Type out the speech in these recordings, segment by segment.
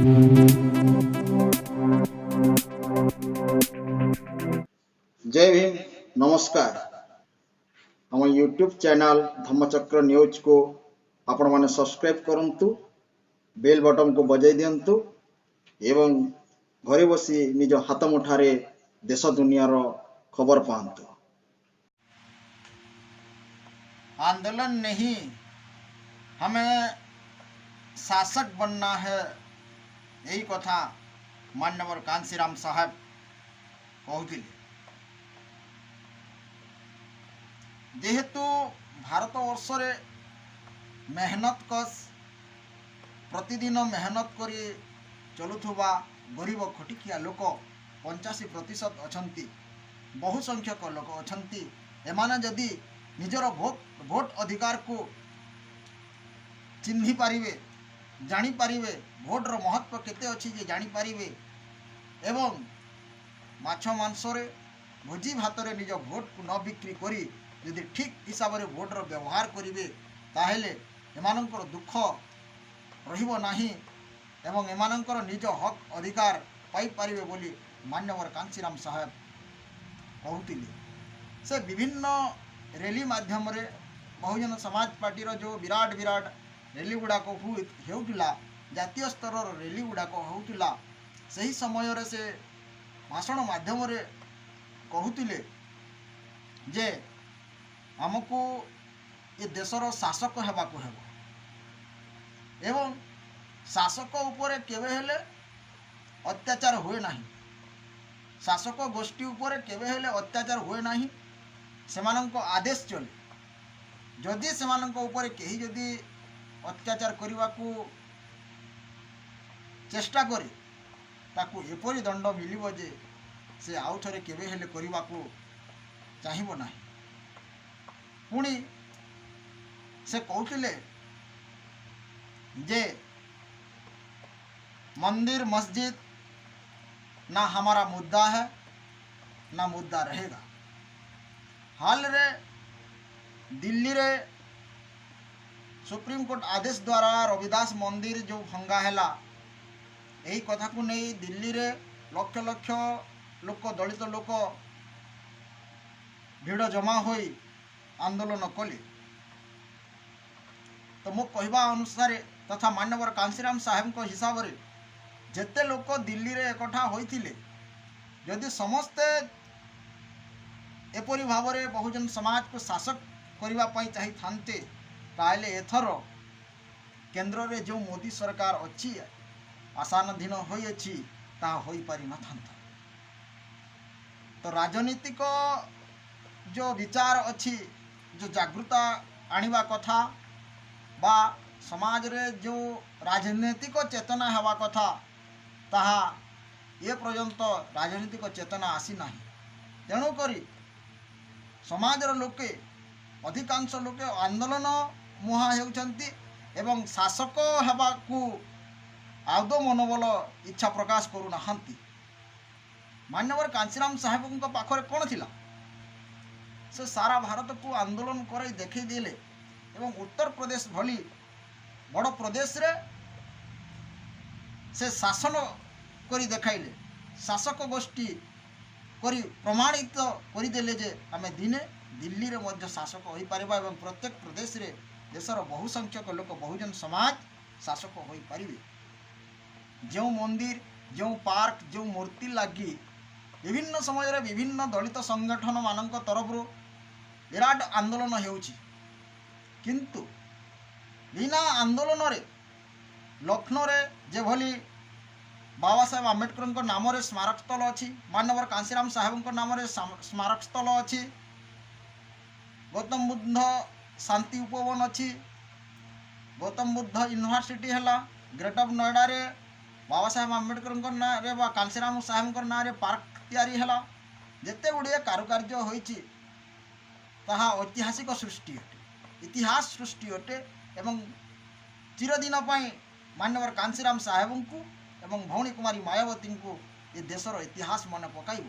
ଜୟ ଭୀମ, ନମସ୍କାର। ଆମ YouTube channel Dhammachakra ନ୍ୟୁଜ୍କୁ ଆପଣମାନେ ସବସ୍କ୍ରାଇବ୍ କରନ୍ତୁ, ବେଲ୍ ବଟନ୍କୁ ବଜାଇ ଦିଅନ୍ତୁ ଏବଂ ଘରେ ବସି ନିଜ ହାତ ମୁଠାରେ ଦେଶ ଦୁନିଆର ଖବର ପାଆନ୍ତୁ। आंदोलन नहीं, हमें शासक बनना है। ଏହି କଥା ମାନ୍ୟବର କାଂଶୀରାମ ସାହେବ କହୁଥିଲେ। ଯେହେତୁ ଭାରତବର୍ଷରେ ମେହନତ କଶ, ପ୍ରତିଦିନ ମେହନତ କରି ଚଲୁଥିବା ଗରିବ ଖଟିଖିଆ ଲୋକ 85% ଅଛନ୍ତି, ବହୁ ସଂଖ୍ୟକ ଲୋକ ଅଛନ୍ତି। ଏମାନେ ଯଦି ନିଜର ଭୋଟ ଅଧିକାରକୁ ଚିହ୍ନି ପାରିବେ, ଜାଣିପାରିବେ, ଭୋଟର ମହତ୍ଵ କେତେ ଅଛି ଯେ ଜାଣିପାରିବେ ଏବଂ ମାଛ ମାଂସରେ, ଭୋଜି ଭାତରେ ନିଜ ଭୋଟକୁ ନ ବିକ୍ରି କରି ଯଦି ଠିକ୍ ହିସାବରେ ଭୋଟର ବ୍ୟବହାର କରିବେ, ତାହେଲେ ଏମାନଙ୍କର ଦୁଃଖ ରହିବ ନାହିଁ ଏବଂ ଏମାନଙ୍କର ନିଜ ହକ୍ ଅଧିକାର ପାଇପାରିବେ ବୋଲି ମାନ୍ୟବର କାଂଶୀରାମ ସାହେବ କହୁଥିଲେ। ସେ ବିଭିନ୍ନ ରେଲି ମାଧ୍ୟମରେ, ବହୁଜନ ସମାଜ ପାର୍ଟିର ଯେଉଁ ବିରାଟ ବିରାଟ ରେଲି ଗୁଡ଼ାକ ହେଉଥିଲା, ଜାତୀୟ ସ୍ତରର ରେଲି ଗୁଡ଼ାକ ହେଉଥିଲା, ସେହି ସମୟରେ ସେ ଭାଷଣ ମାଧ୍ୟମରେ କହୁଥିଲେ ଯେ ଆମକୁ ଏ ଦେଶର ଶାସକ ହେବାକୁ ହେବ ଏବଂ ଶାସକ ଉପରେ କେବେ ହେଲେ ଅତ୍ୟାଚାର ହୁଏ ନାହିଁ। ଶାସକ ଗୋଷ୍ଠୀ ଉପରେ କେବେ ହେଲେ ଅତ୍ୟାଚାର ହୁଏ ନାହିଁ, ସେମାନଙ୍କ ଆଦେଶ ଚଲେ। ଯଦି ସେମାନଙ୍କ ଉପରେ କେହି ଯଦି ଅତ୍ୟାଚାର କରିବାକୁ ଚେଷ୍ଟା କରେ, ତାକୁ ଏପରି ଦଣ୍ଡ ମିଳିବ ଯେ ସେ ଆଉ ଥରେ କେବେ ହେଲେ କରିବାକୁ ଚାହିଁବ ନାହିଁ। ପୁଣି ସେ କହୁଥିଲେ ଯେ मंदिर मस्जिद ना हमारा मुद्दा है, ना मुद्दा रहेगा। ହାଲରେ ଦିଲ୍ଲୀରେ ସୁପ୍ରିମକୋର୍ଟ ଆଦେଶ ଦ୍ୱାରା ରବିଦାସ ମନ୍ଦିର ଯେଉଁ ଭଙ୍ଗା ହେଲା, ଏହି କଥାକୁ ନେଇ ଦିଲ୍ଲୀରେ ଲକ୍ଷ ଲକ୍ଷ ଲୋକ, ଦଳିତ ଲୋକ ଭିଡ଼ ଜମା ହୋଇ ଆନ୍ଦୋଳନ କଲେ। ତ ମୋ କହିବା ଅନୁସାରେ ତଥା ମାନ୍ୟବର କାଂଶୀରାମ ସାହେବଙ୍କ ହିସାବରେ, ଯେତେ ଲୋକ ଦିଲ୍ଲୀରେ ଏକଠା ହୋଇଥିଲେ, ଯଦି ସମସ୍ତେ ଏପରି ଭାବରେ ବହୁଜନ ସମାଜକୁ ଶାସକ କରିବା ପାଇଁ ଚାହିଁଥାନ୍ତେ, ତାହେଲେ ଏଥର କେନ୍ଦ୍ରରେ ଯେଉଁ ମୋଦି ସରକାର ଅଛି, ଆସନାଧୀନ ହୋଇଅଛି, ତାହା ହୋଇପାରିନଥାନ୍ତା। ତ ରାଜନୀତିକ ଯେଉଁ ବିଚାର ଅଛି, ଯେଉଁ ଜାଗୃତା ଆଣିବା କଥା ବା ସମାଜରେ ଯେଉଁ ରାଜନୈତିକ ଚେତନା ହେବା କଥା, ତାହା ଏ ପର୍ଯ୍ୟନ୍ତ ରାଜନୈତିକ ଚେତନା ଆସିନାହିଁ। ତେଣୁକରି ସମାଜର ଲୋକେ, ଅଧିକାଂଶ ଲୋକେ ଆନ୍ଦୋଳନ ମୁହାଁ ହେଉଛନ୍ତି ଏବଂ ଶାସକ ହେବାକୁ ଆଦୌ ମନୋବଳ ଇଚ୍ଛା ପ୍ରକାଶ କରୁନାହାନ୍ତି। ମାନ୍ୟବର କାଞ୍ଚିରାମ ସାହେବଙ୍କ ପାଖରେ କ'ଣ ଥିଲା? ସେ ସାରା ଭାରତକୁ ଆନ୍ଦୋଳନ କରାଇ ଦେଖେଇ ଦେଲେ ଏବଂ ଉତ୍ତରପ୍ରଦେଶ ଭଳି ବଡ଼ ପ୍ରଦେଶରେ ସେ ଶାସନ କରି ଦେଖାଇଲେ। ଶାସକ ଗୋଷ୍ଠୀ କରି ପ୍ରମାଣିତ କରିଦେଲେ ଯେ ଆମେ ଦିନେ ଦିଲ୍ଲୀରେ ମଧ୍ୟ ଶାସକ ହୋଇପାରିବା ଏବଂ ପ୍ରତ୍ୟେକ ପ୍ରଦେଶରେ ଦେଶର ବହୁ ସଂଖ୍ୟକ ଲୋକ, ବହୁଜନ ସମାଜ ଶାସକ ହୋଇପାରିବେ। ଯେଉଁ ମନ୍ଦିର, ଯେଉଁ ପାର୍କ, ଯେଉଁ ମୂର୍ତ୍ତି ଲାଗି ବିଭିନ୍ନ ସମୟରେ ବିଭିନ୍ନ ଦଳିତ ସଂଗଠନ ମାନଙ୍କ ତରଫରୁ ବିରାଟ ଆନ୍ଦୋଳନ ହେଉଛି, କିନ୍ତୁ ବିନା ଆନ୍ଦୋଳନରେ ଲକ୍ଷ୍ନୌରେ ଯେଭଳି ବାବା ସାହେବ ଆମ୍ବେଦକରଙ୍କ ନାମରେ ସ୍ମାରକସ୍ଥଳ ଅଛି, ମାନ୍ୟବର କାଞ୍ଚିରାମ ସାହେବଙ୍କ ନାମରେ ସ୍ମାରକସ୍ଥଳ ଅଛି, ଗୌତମ ବୁଦ୍ଧ ଶାନ୍ତି ଉପବନ ଅଛି, ଗୌତମ ବୁଦ୍ଧ ୟୁନିଭର୍ସିଟି ହେଲା, ଗ୍ରେଟର ନୋଏଡ଼ାରେ ବାବା ସାହେବ ଆମ୍ବେଦକରଙ୍କ ନାଁରେ ବା କାଞ୍ଚିରାମ ସାହେବଙ୍କ ନାଁରେ ପାର୍କ ତିଆରି ହେଲା, ଯେତେ ଗୁଡ଼ିଏ କାରୁକାର୍ଯ୍ୟ ହୋଇଛି, ତାହା ଐତିହାସିକ ସୃଷ୍ଟି ଅଟେ, ଇତିହାସ ସୃଷ୍ଟି ଅଟେ ଏବଂ ଚିରଦିନ ପାଇଁ ମାନ୍ୟବର କାଞ୍ଚିରାମ ସାହେବଙ୍କୁ ଏବଂ ଭଉଣୀ କୁମାରୀ ମାୟାବତୀଙ୍କୁ ଏ ଦେଶର ଇତିହାସ ମନେ ପକାଇବ।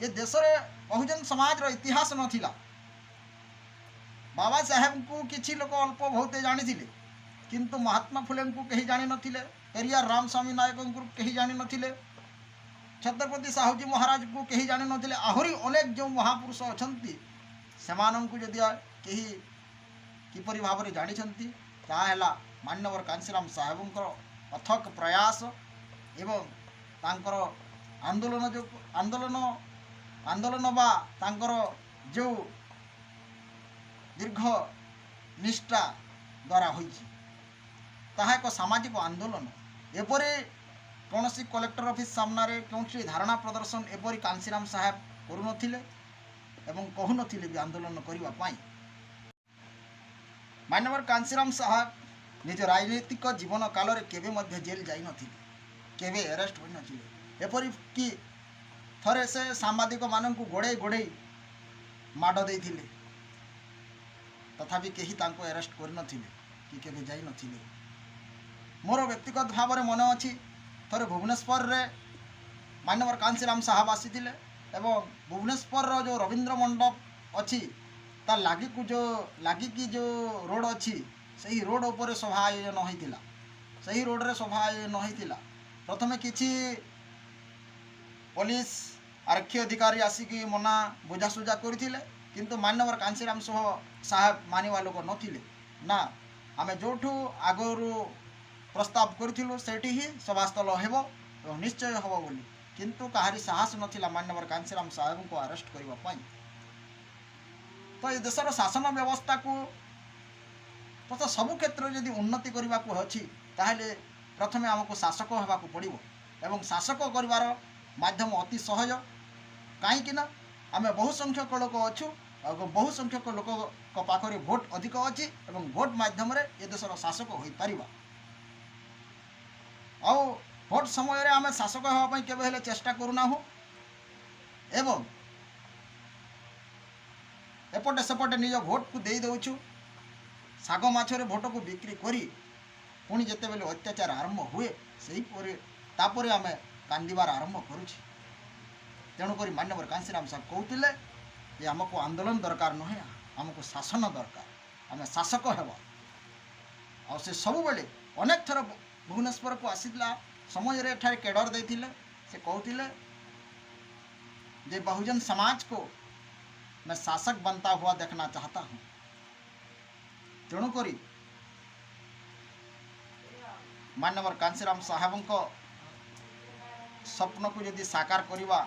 ଏ ଦେଶରେ ବହୁଜନ ସମାଜର ଇତିହାସ ନଥିଲା। ବାବା ସାହେବଙ୍କୁ କିଛି ଲୋକ ଅଳ୍ପ ବହୁତ ଜାଣିଥିଲେ, କିନ୍ତୁ କିନ୍ତୁ ମହାତ୍ମା ଫୁଲେଙ୍କୁ କେହି ଜାଣିନଥିଲେ, ପେରିୟାର ରାମସ୍ୱାମୀ ନାୟକଙ୍କୁ କେହି ଜାଣିନଥିଲେ, ଛତ୍ରପତି ସାହୁଜୀ ମହାରାଜଙ୍କୁ କେହି ଜାଣିନଥିଲେ। ଆହୁରି ଅନେକ ଯେଉଁ ମହାପୁରୁଷ ଅଛନ୍ତି, ସେମାନଙ୍କୁ ଯଦି କେହି କିପରି ଭାବରେ ଜାଣିଛନ୍ତି, ତାହା ହେଲା ମାନ୍ୟବର କାଂଶୀରାମ ସାହେବଙ୍କର ଅଥକ ପ୍ରୟାସ ଏବଂ ତାଙ୍କର ଆନ୍ଦୋଳନ, ଯେଉଁ ଆନ୍ଦୋଳନ ବା ତାଙ୍କର ଯେଉଁ ଦୀର୍ଘ ନିଷ୍ଠା ଦ୍ୱାରା ହୋଇଛି। ତାହା ଏକ ସାମାଜିକ ଆନ୍ଦୋଳନ। ଏପରି କୌଣସି କଲେକ୍ଟର ଅଫିସ ସାମ୍ନାରେ କୌଣସି ଧାରଣା ପ୍ରଦର୍ଶନ ଏପରି କାଂଶୀରାମ ସାହେବ କରୁନଥିଲେ ଏବଂ କହୁନଥିଲେ ବି ଆନ୍ଦୋଳନ କରିବା ପାଇଁ। ମାନ୍ୟବର କାଂଶୀରାମ ସାହେବ ନିଜ ରାଜନୈତିକ ଜୀବନ କାଳରେ କେବେ ମଧ୍ୟ ଜେଲ୍ ଯାଇନଥିଲେ, କେବେ ଆରେଷ୍ଟ ହୋଇନଥିଲେ। ଏପରିକି ଥରେ ସେ ସାମ୍ବାଦିକମାନଙ୍କୁ ଗୋଡ଼େଇ ଗୋଡ଼େଇ ମାଡ଼ ଦେଇଥିଲେ, ତଥାପି କେହି ତାଙ୍କୁ ଆରେଷ୍ଟ କରିନଥିଲେ କି କେବେ ଯାଇନଥିଲେ। ମୋର ବ୍ୟକ୍ତିଗତ ଭାବରେ ମନେ ଅଛି, ଥରେ ଭୁବନେଶ୍ୱରରେ ମାନ୍ୟବର କାଂଶୀରାମ ସାହେବ ଆସିଥିଲେ ଏବଂ ଭୁବନେଶ୍ୱରର ଯେଉଁ ରବୀନ୍ଦ୍ର ମଣ୍ଡପ ଅଛି, ତା ଲାଗିକୁ ଯେଉଁ ଲାଗିକି ଯେଉଁ ରୋଡ଼ ଅଛି, ସେହି ରୋଡ଼ ଉପରେ ସଭା ଆୟୋଜନ ହୋଇଥିଲା। ସେହି ରୋଡ଼ରେ ସଭା ଆୟୋଜନ ହୋଇଥିଲା। ପ୍ରଥମେ କିଛି ପୋଲିସ ଆରକ୍ଷୀ ଅଧିକାରୀ ଆସିକି ମନା ବୁଝାସୁଝା କରିଥିଲେ, କିନ୍ତୁ ମାନ୍ୟବର କାଂଶୀରାମ ସହ ସାହେବ ମାନିବା ଲୋକ ନଥିଲେ। ନା, ଆମେ ଯେଉଁଠୁ ଆଗରୁ ପ୍ରସ୍ତାବ କରିଥିଲୁ, ସେଇଠି ହିଁ ସଭାସ୍ଥଳ ହେବ ଏବଂ ନିଶ୍ଚୟ ହେବ ବୋଲି। କିନ୍ତୁ କାହାରି ସାହସ ନଥିଲା ମାନ୍ୟବର କାଂଶୀରାମ ସାହେବଙ୍କୁ ଆରେଷ୍ଟ କରିବା ପାଇଁ। ତ ଏ ଦେଶର ଶାସନ ବ୍ୟବସ୍ଥାକୁ ତଥା ସବୁ କ୍ଷେତ୍ରରେ ଯଦି ଉନ୍ନତି କରିବାକୁ ଅଛି, ତାହେଲେ ପ୍ରଥମେ ଆମକୁ ଶାସକ ହେବାକୁ ପଡ଼ିବ ଏବଂ ଶାସକ କରିବାର ମାଧ୍ୟମ ଅତି ସହଜ, କାହିଁକି ନା ଆମେ ବହୁ ସଂଖ୍ୟକ ଲୋକ ଅଛୁ ଏବଂ ବହୁ ସଂଖ୍ୟକ ଲୋକଙ୍କ ପାଖରେ ଭୋଟ ଅଧିକ ଅଛି ଏବଂ ଭୋଟ ମାଧ୍ୟମରେ ଏ ଦେଶର ଶାସକ ହୋଇପାରିବା। ଆଉ ଭୋଟ ସମୟରେ ଆମେ ଶାସକ ହେବା ପାଇଁ କେବେ ହେଲେ ଚେଷ୍ଟା କରୁନାହୁଁ ଏବଂ ଏପଟେ ସେପଟେ ନିଜ ଭୋଟକୁ ଦେଇ ଦେଉଛୁ। ଶାଗ ମାଛରେ ଭୋଟକୁ ବିକ୍ରି କରି ପୁଣି ଯେତେବେଳେ ଅତ୍ୟାଚାର ଆରମ୍ଭ ହୁଏ, ସେହିପରି ତାପରେ ଆମେ କାନ୍ଦିବାର ଆରମ୍ଭ କରୁଛେ। ତେଣୁକରି ମାନ୍ୟବର କାଂଶୀରାମ ସାହେବ କହୁଥିଲେ ଯେ ଆମକୁ ଆନ୍ଦୋଳନ ଦରକାର ନୁହେଁ, ଆମକୁ ଶାସନ ଦରକାର, ଆମେ ଶାସକ ହେବା। ଆଉ ସେ ସବୁବେଳେ ଅନେକ ଥର ଭୁବନେଶ୍ୱରକୁ ଆସିଥିଲା ସମୟରେ ଏଠାରେ କେଡର ଦେଇଥିଲେ। ସେ କହୁଥିଲେ ଯେ बहुजन समाज को मैं शासक बनता हुआ देखना चाहता हूँ। ତେଣୁକରି ମାନ୍ୟବର କାଂଶୀରାମ ସାହେବଙ୍କ ସ୍ୱପ୍ନକୁ ଯଦି ସାକାର କରିବା,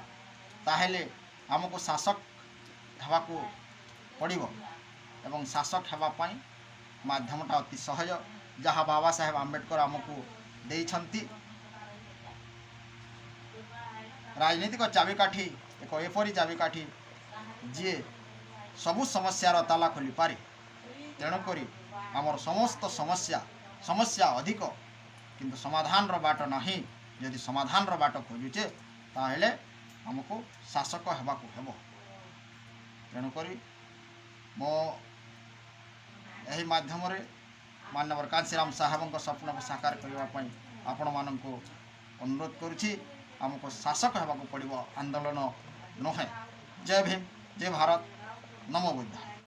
ତାହେଲେ ଆମକୁ ଶାସକ ହେବାକୁ ପଡ଼ିବ ଏବଂ ଶାସକ ହେବା ପାଇଁ ମାଧ୍ୟମଟା ଅତି ସହଜ, ଯାହା ବାବା ସାହେବ ଆମ୍ବେଦକର ଆମକୁ ଦେଇଛନ୍ତି। ରାଜନୈତିକ ଚାବିକାଠି ଏକ ଏପରି ଚାବିକାଠି, ଯିଏ ସବୁ ସମସ୍ୟାର ତାଲା ଖୋଲିପାରେ। ତେଣୁକରି ଆମର ସମସ୍ତ ସମସ୍ୟା ଅଧିକ, କିନ୍ତୁ ସମାଧାନର ବାଟ ନାହିଁ। ଯଦି ସମାଧାନର ବାଟ ଖୋଜୁଛେ, ତାହେଲେ ଆମକୁ ଶାସକ ହେବାକୁ ହେବ। ତେଣୁକରି ମୁଁ ଏହି ମାଧ୍ୟମରେ ମାନ୍ୟବର କାଂଶୀରାମ ସାହେବଙ୍କ ସ୍ୱପ୍ନକୁ ସାକାର କରିବା ପାଇଁ ଆପଣମାନଙ୍କୁ ଅନୁରୋଧ କରୁଛି। ଆମକୁ ଶାସକ ହେବାକୁ ପଡ଼ିବ, ଆନ୍ଦୋଳନ ନୁହେଁ। ଜୟ ଭୀମ, ଜୟ ଭାରତ, ନମୋ ବୁଦ୍ଧାୟ।